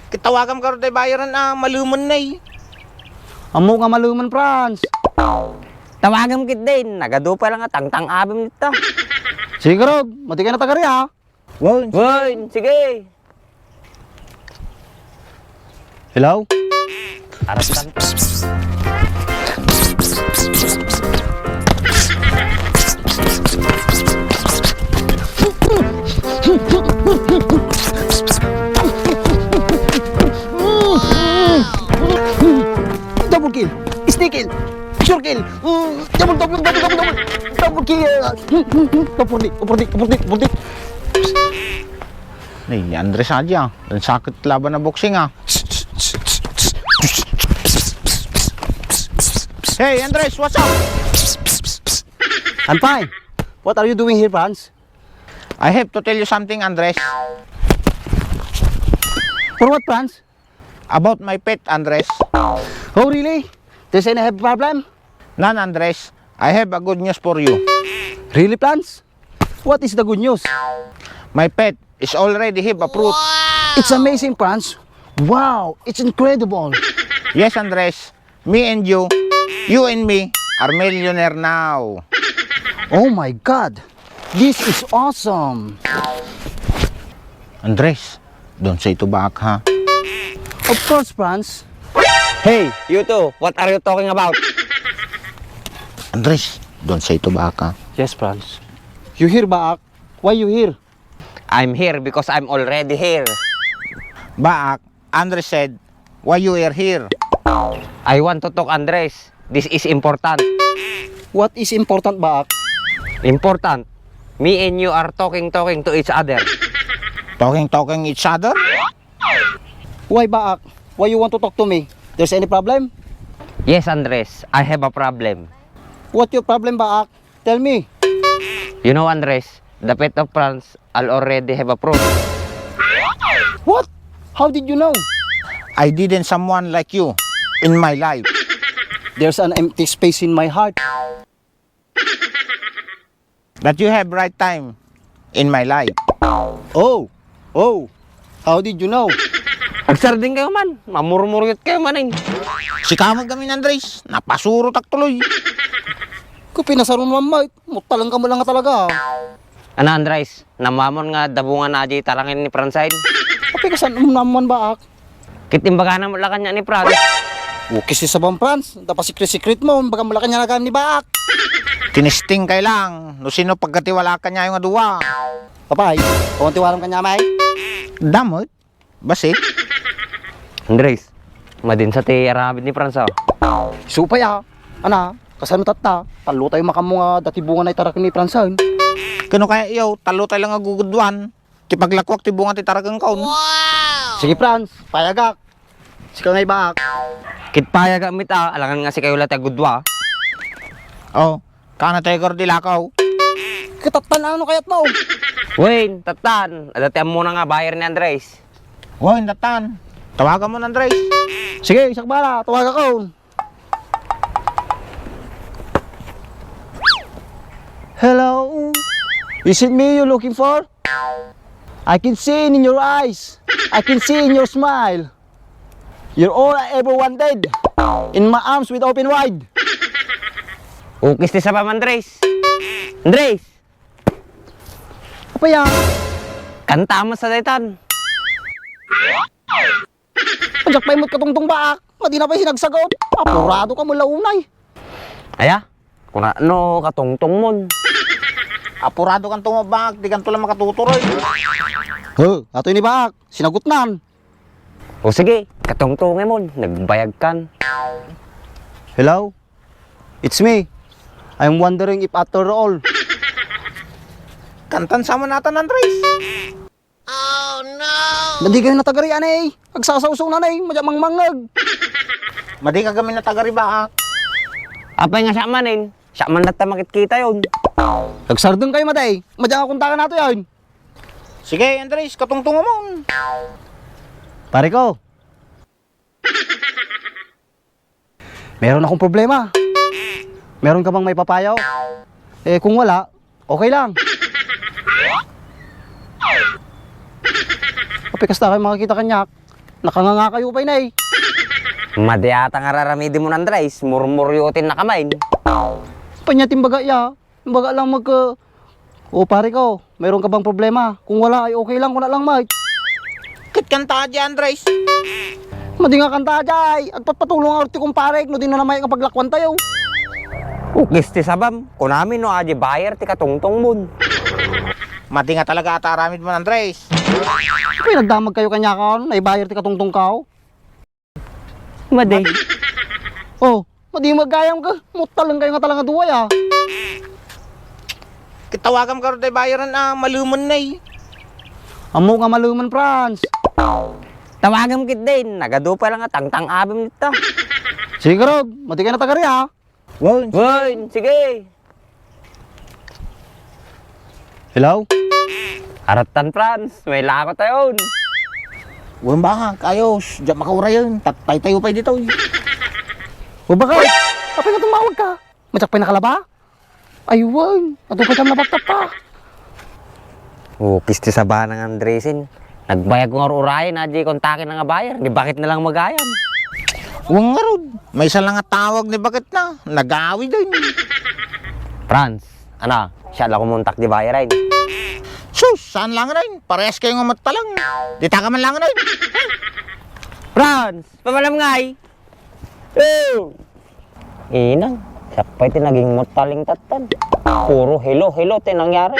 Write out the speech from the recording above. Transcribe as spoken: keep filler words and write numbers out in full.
Ket tawagam ngarud ti bayaren a malemen, nay. Ammok nga malemen, Franz. Tawagam ketdin, nagadu pay la nga tangtang-abim dita. Sige ngarud, madi kayo natagari, ha? Wen. Wen, sige. Hello? Arap lang. Double kill! Steal kill! Sure kill! Mm, double, double, double, double, double! Double kill! Double kill! Double kill! Double kill! Ni Andres aja. Ang sakit laban na boxing, ah. Hey, Andres, what's up? I'm fine. What are you doing here, Franz? I have to tell you something, Andres. For what, Franz? About my pet, Andres. Oh, really? Does any have problem? None, Andres. I have a good news for you. Really, Franz? What is the good news? My pet is already have a fruit. It's amazing, Franz. Wow, it's incredible. Yes, Andres. Me and you, you and me are millionaire now. Oh my God, this is awesome. Andres, don't say to baak, ha? Of course, Franz. Hey, you two, what are you talking about? Andres, don't say to baak, ha? Yes, Franz. You here, baak? Why you here? I'm here because I'm already here. Baak, Andres said, "Why you are here?" I want to talk, Andres. This is important. What is important, baak? Important. Me and you are talking, talking to each other. Talking, talking each other? Why, baak? Why you want to talk to me? There's any problem? Yes, Andres. I have a problem. What your problem, baak? Tell me. You know, Andres, the pet of Franz, I'll already have a fruit. What? How did you know? I didn't someone like you in my life. There's an empty space in my heart. That you have right time in my life. Oh, oh, how did you know? Agsarding kayo man, mamurmuryot kayo man, eh. Sika met kami, Andres, napasurotak tuloy. Ko pinasaron man, mate. Mutalang ka mo lang talaga. Ana, Andres, namamon nga dabungan na di tarangen ni Franz. Apay, kasano mo naman, baak? Ket imbagana mo la kanya ni Franz. Ukis ti sabam, Franz. Dapa secret-secret mo, imbagam mo la kanya nga ni baak. Tinesting kay lang, no sino pagkatiwala kanya yung dua. Apay, awan tiwalam kanya, may? Damot. Basit. Andres, madinsa ti aramid ni Franz, ah. Supay, ah. Ana, kasano tatta? Tallo tayo makammo nga dati bunga na itaraken ni Franz, ah. Kano kaya iyo, tallo tayo lang nga gugudwan. Ti paglakwak ti bunga ti taraken kaon. Sige, Franz, payagak. Sika nga ibaak. Ket payagak met, ah, alangan nga sikayo la ti agudua. Oh, kana tayo gardi lakaw. Katattan, ano kayat mo? Wen, tattan. Adda ti ammona nga buyer ni Andres. Wen, tattan. Tawagan mo ni Andres. Sige, isak bala, tawagan ko. Hello? Is it me you looking for? I can see it in your eyes. I can see it in your smile. You're all I ever wanted. In my arms with open wide. Ukis ti sabam, Andres. Andres! Apay, ah? Kanta mo sa daytan. Ajak pay met katungtong baak. Madi na pay sinagsagot. Apurado ka mo launay. Aya? Kuna no katungtong mon. Apurado kan tungtong baak, di kanto lang makatuturoy. He, ato ini baak. Sinagutnan. O sige, katungtong mon. Nagbayag kan. Hello? It's me. I'm wondering if after all. Kantan sa man atan, Andres. Madi kayo natagari, anay. Agsasawsaw na, nay. Madya mangmangag. Madi ka gamin natagari ba, ah? Apay nga siya manin? Siya man latta makitkita yun. Agsardeng kayo, maday. Madya nga kontakan nato yun. Sige, Andres, katungtong mo. Pare ko. Meron akong problema. Meron ka bang maipapayo? Eh, kung wala, okay lang. Apay, kasta kayo makakita kanyak. Nakanganga kayo pay, nay. Madi ata nga raramidem mon, Andres, murmuryo ti nakamin. Panya timbaga ya. Timbaga lang magka, "O, pare ko, mayroon ka bang problema? Kung wala ay okay lang, kuna lang, Mike." Ket kanta di, Andres. Madi nga kanta di ay. Agpatpatulong nga ti kumparek no di na namay nga paglakwan tayo. Ukis ti sabam, kunami no adi buyer ti katungtong mon. Madi nga talaga ata aramid mon, Andres. Pinagdamag kayo kanya kan, ay buyer ti katungtong kao. Madi. Oh, madi magayam ka. Mutaleng kayo nga talaga duway, ah. Kitawagam ka ro day bayaran a malumen na eh. Ammo nga malumen, Franz. Tawagam kit din. Nagadu pa lang nga tangtang abim dita. Sige, Rod. Madi kayo na tagari, ah. Wen, Wen, sige. Hello? Aratan, Franz, may lako tayon. Wen, baka, kayos, diyan makaurayan, tatpay tayo pa'y ditoy. O baka, apay nga tumawag ka? Matsak pa'y nakalaba? Ay, wen, ato pa'y tam napagtapa. Ukis ti sabana nga Andresen. Nagbayag ko nga ur-urayen, a di kontaken na nga buyer, ni bakit na lang magayam. Wen ngarud, maysa lang nga tawag ni bakit na, nagawid ay. Franz, ana, siya lang kumontak di buyer ay. Sus, saan lang na yun? Parehas kayo nga matalang. Di taka man lang na yun. Franz, pamalam nga ay. Oh! Inang, siak pay ti naging mutaling tattan. Puro hello, hello ti nangyari.